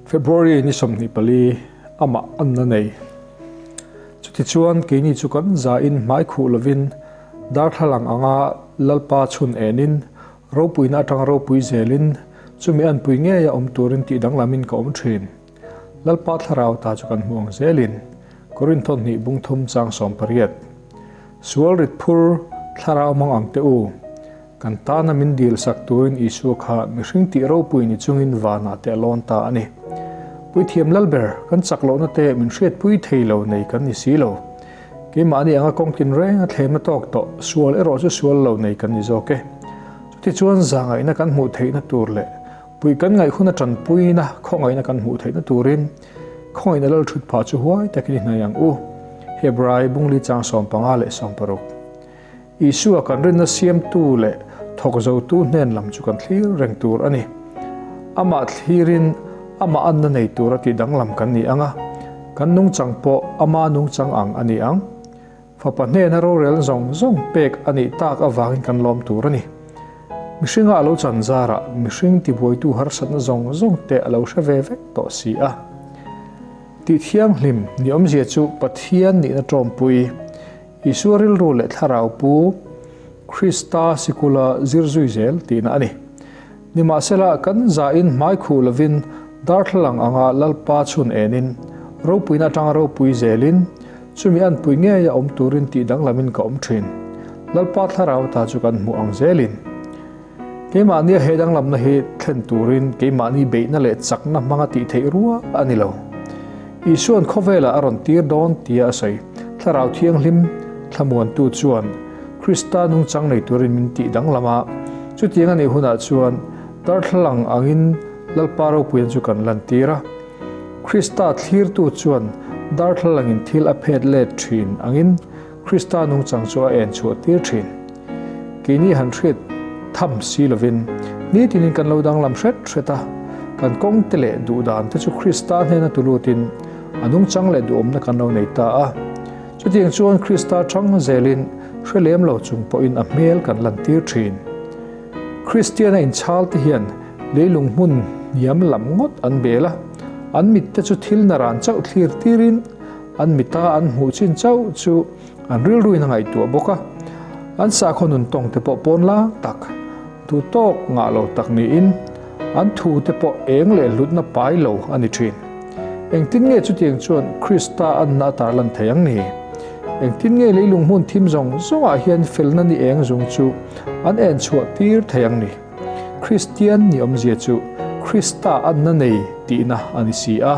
February ni 24 amah anna nei. Chutichuan keini chu kan zain hmai khuh lovin darthlalang anga Lalpa chhun enin ropuina atanga ropui zelin chumi anpui ngeia awm turin tih danglamin ka awm thin. Lalpa thlarau ta chu kan hmu ang zelin Korintho hnih bung thum chang 18. Sual rit phur thlarau mang ang te u. Kan tana min dil sak turin Isua kha mihring tih ropui ni chungin vanah te a lawn ta a ni. Puithiam Lalber, kan chak lohna te min hriatpui thei lo nei kan ni si lo. Keimahni anga kawng tin reng a thlemna tawk tawh, sual erawh chu sual lo nei kan ni zawk e. Chutichuan zahngaihna kan hmuh theihna tur leh pui kan ngaih hun a tanpuina khawngaihna kan hmuh theihna turin khawngaihna lal thut phah chu huai takin i hnaih ang u. Hebrai bungli chang 15 leh 16. Isua kan rinna siamtu leh thawk zotu hnen lam chu kan thlir reng tur a ni. Amah thlirin amah anna nei tura tih danglam kan ni ang a, kan nungchang pawh ama nungchang ang a ni ang. Fapa hnena rorel zawng zawng pek a nih tak avangin kan lawm tur a ni. Mihringa a lo chan zarah mihring tibuaitu harsatna zawng zawng te a lo hre ve vek tawh si a. Tih thianghlim ni awmzia chu Pathian nihna tawmpui. Isua rilru leh thlarau pu Krista sikula zir zui zel tihna a ni. Nimahsela, kan zain hmai khuh lovin darthlalang anga Lalpa chhun enin, ropuina atanga ropui zelin, chumi anpui ngeia awm turin tih danglamin ka awm thin. Lalpa thlarau ta chu kan hmuh ang zelin. Keimahnia he danglamna hi thlen turin keimahni beihna leh chakna hmanga tih theih rual a ni lo. Isua'n khawvelah a rawn tir dawn tia a sawi. Thlarau Thianghlim thlamuantu chuan Krista nungchang nei turin min tih danglam a, chutiang a nih hunah chuan darthlalang angin Lalpa ropuian chu kan lantir a. Krista thlirtu chuan darthlalangin thil a phet let thin angin Krista nungchang chu a en chhuah tir thin. Keini han hriat tham si lovin nitinin kan lo danglam hret hret a, kan kawng te leh duhdan te chu Krista hnena tulutin a nungchang leh duhawmna kan lo nei ta a. Chutiang chuan Krista chang zelin hre lem lo chung pawhin a hmel kan lantir thin. Kristiana inchhal te hian leilung hmun hniam lam ngawt an bel a, an mit te chu thil naran chauh thlir tirin an mita an hmuh chin chauh chu an rilruin a ngaihtuah bawk a. An sakhaw nun tawng te pawh pawn lang tak, duh tawk ngah lo tak niin an thu te pawh eng leh hlutna pai lo a ni thin. Engtin nge chutiang chuan Krista anna a tarlan thei ang ni? Engtin nge leilung hmun thim zawng zawngah hian felna ni eng zung chu an en chhuah tir thei ang ni? Kristian ni awmzia chu Krista anna nei tihna a ni si a.